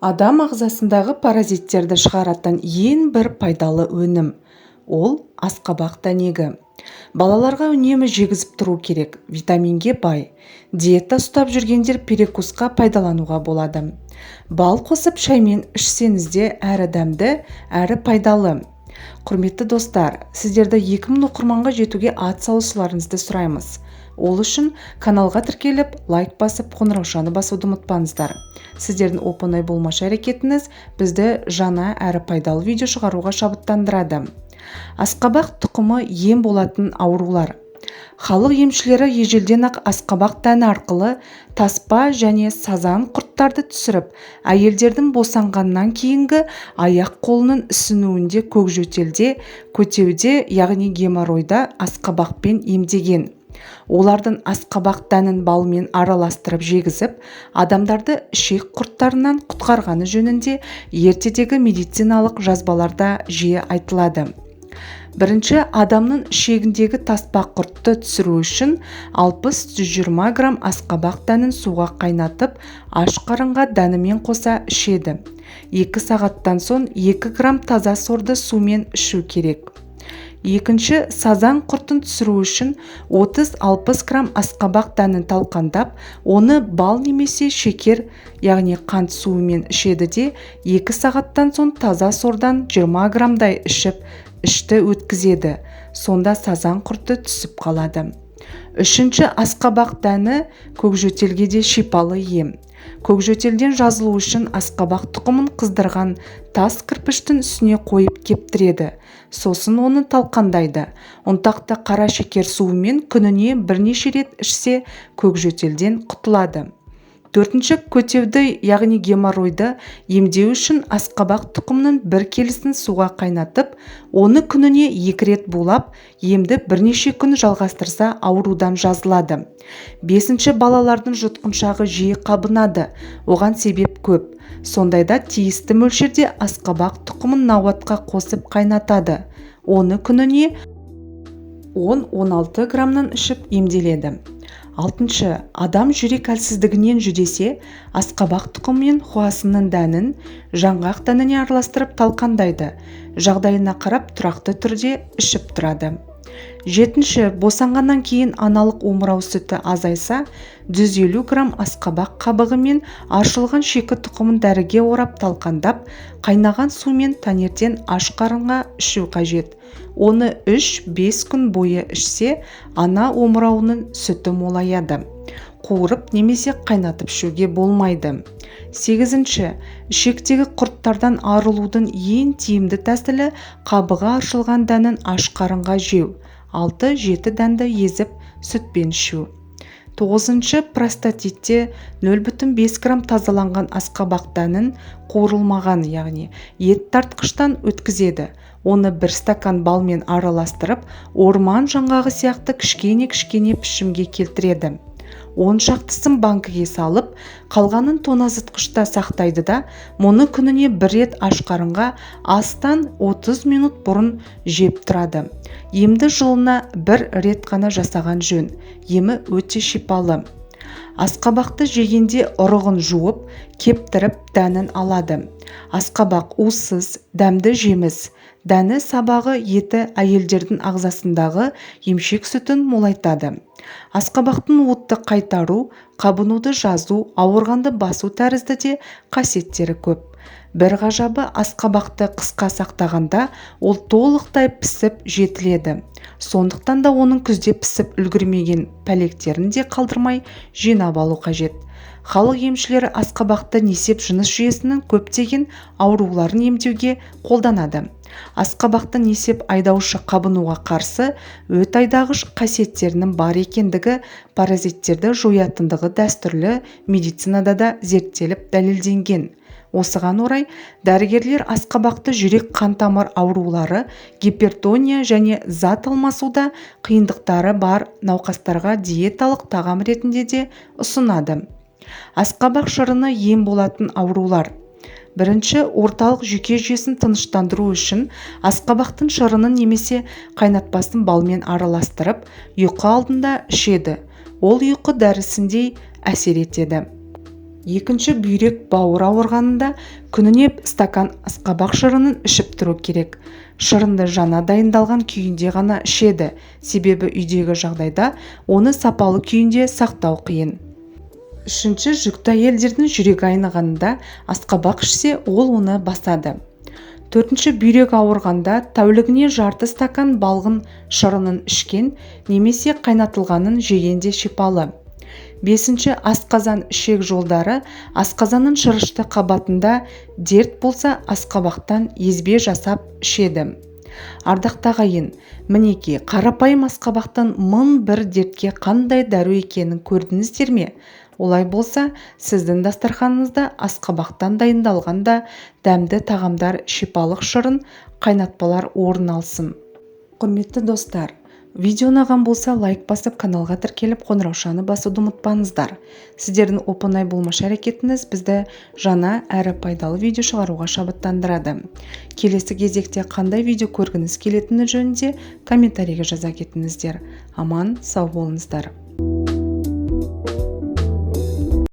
Адам ағзасындағы паразиттерді шығаратын ең бір пайдалы өнім ол асқабақ дәнегі. Балаларға үнемі жегізіп тұру керек, витаминге бай. Диета ұстап жүргендер перекусқа пайдалануға болады. Бал қосып шаймен ішсеңіз де әрі дәмді, әрі пайдалы. Құрметті достар, сіздерді 2000 оқырманға жетуге ат салушыларыңызды сұраймыз. Ол үшін каналға тіркеліп, лайк басып, қоңыраушаны басуды ұмытпаңыздар. Сіздердің оп-оңай болмашы әрекетіңіз бізді жаңа әрі пайдалы видео шығаруға шабыттандырады. Асқабақ тұқымы ем болатын аурулар. Халық емшілері ежелден-ақ асқабақ дәні арқылы таспа және сазан құрттарды түсіріп, әйелдердің босанғаннан кейінгі аяқ қолының ісінуінде, көкжөтелде, көтеуде, яғни геморройда асқабақпен емдеген. Олардың асқабақ дәнін балмен араластырып жегізіп, адамдарды ішек құрттарынан құтқарғаны жөнінде ертедегі медициналық жазбаларда жиі айтылады. Бірінші, адамның ішегіндегі таспа құртты түсіру үшін 60-120 грамм асқабақ дәнін суға қайнатып, аш қарынға дәнімен қоса ішеді. 2 сағаттан соң 2 грамм таза сорды сумен ішу керек. Екінші, сазан құртын түсіру үшін 30-60 грамм асқабақ дәнін талқандап, оны бал немесе шекер, яғни қант суымен ішеді де, 2 сағаттан соң таза сордан 20 граммдай ішіп, ішті өткізеді. Сонда сазан құрты түсіп қалады. Үшінші, асқабақ дәні көкжөтелге де шипалы ем. Көкжөтелден жазылу үшін асқабақ тұқымын қыздырған тас кірпіштің үстіне қойып кептіреді. Сосын оны талқандайды. Ұнтақты қара шекер суымен күніне бірнеше рет ішсе, көкжөтелден құтылады. Төртінші, көтеуді, яғни геморройды емдеу үшін асқабақ тұқымының бір келісін суға қайнатып, оны күніне 2 рет булап, емді бірнеше күн жалғастырса, аурудан жазылады. Бесінші, балалардың жұтқыншағы жиі қабынады, оған себеп көп. Сондайда тиісті мөлшерде асқабақ тұқымын науатқа қосып қайнатады. Оны күніне 10-16 граммнан ішіп емделеді. Алтыншы, адам жүрек әлсіздігінен жүдесе, асқабақ тұқымы мен хуасының дәнін жаңғақ дәніне араластырып талқандайды. Жағдайына қарап тұрақты түрде ішіп тұрады. Жетінші, босанғаннан кейін аналық омырау сүті азайса, 150 грамм асқабақ қабығы мен аршылған шикі тұқымын дәріге орап талқандап, қайнаған сумен таңертең аш қарынға ішу қажет. Оны 3-5 күн бойы ішсе, ана омырауының сүті молаяды. Қуырып немесе қайнатып ішуге болмайды. Сегізінші, ішектегі құрттардан арылудың ең тиімді тәсілі қабығы аршылған дәнін аш қарынға жеу. 6-7 дәнді езіп сүтпен ішу. Тоғызыншы, простатитте 0,5 грамм тазаланған асқабақ дәнін қуырылмаған, яғни ет тартқыштан өткізеді. Оны бір стакан балмен араластырып, орман жаңғағы сияқты кішкене-кішкене пішімге келтіреді. 10 шақтысын банкіге салып, қалғанын тоңазытқышта сақтайды да, мұны күніне бір рет аш қарынға астан 30 минут бұрын жеп тұрады. Емді жылына бір рет қана жасаған жөн. Емі өте шипалы. Асқабақты жегенде ұрығын жуып, кептіріп дәнін алады. Асқабақ уссыз, дәмді жеміс. Дәні, сабағы, еті әйелдердің ағзасындағы емшек сүтін молайтады. Асқабақтың уытты қайтару, қабынуды жазу, ауырғанды басу тәрізді де қасиеттері көп. Бір ғажабы, асқабақты қысқа сақтағанда ол толықтай пісіп жетіледі. Сондықтан да оның күзде пісіп үлгермеген пәлектерін де қалдырмай жинап алу қажет. Халық емшілері асқабақты несеп жыныс жүйесінің көптеген ауруларын емдеуге қолданады. Асқабақты несеп айдаушы қабынуға қарсы өт айдағыш қасиеттерінің бар екендігі, паразиттерді жоятындығы дәстүрлі медицинада да зерттеліп дәлелденген. Осыған орай дәрігерлер асқабақты жүрек қан тамыр аурулары, гипертония және зат алмасуда қиындықтары бар науқастарға диеталық тағам ретінде де ұсынады. Асқабақ шырыны ем болатын аурулар. Бірінші, орталық жүйке жүйесін тыныштандыру үшін асқабақтың шырынын немесе қайнатпасын балмен араластырып, ұйқы алдында ішеді. Ол ұйқы дәрісіндей әсер етеді. Екінші, бүйрек, бауыр ауырғанында күніне стакан асқабақ шырынын ішіп тұру керек. Шырынды жаңа дайындалған күйінде ғана ішеді, себебі үйдегі жағдайда оны сапалы күйінде сақтау қиын. Үшінші, жүкті әйелдердің жүрегі айнығанында асқабақ ішсе, ол оны басады. Төртінші, бүйрек ауырғанда тәулігіне жарты стакан балғын шырынын ішкен немесе қайнатылғанын жегенде шипалы. Бесінші, асқазан, ішек жолдары, асқазанның шырышты қабатында дерт болса, асқабақтан езбе жасап ішеді. Ардақты ағайын, мінекей, қарапайым асқабақтан мың бір дертке қандай дәру екенін көрдіңіздер ме? Олай болса, сіздің дастарханыңызда асқабақтан дайындалған да дәмді тағамдар, шипалық шырын, қайнатпалар орын алсын. Құрметті достар, видео ұнаған болса, лайк басып, каналға тіркеліп, қоңыраушаны басуды ұмытпаңыздар. Сіздердің оп-оңай болмашы әрекетіңіз бізді жаңа әрі пайдалы видео шығаруға шабыттандырады. Келесі кезекте қандай видео көргіңіз келетіні жөнінде комментарийге жаза кетіңіздер. Аман, сау болыңыздар.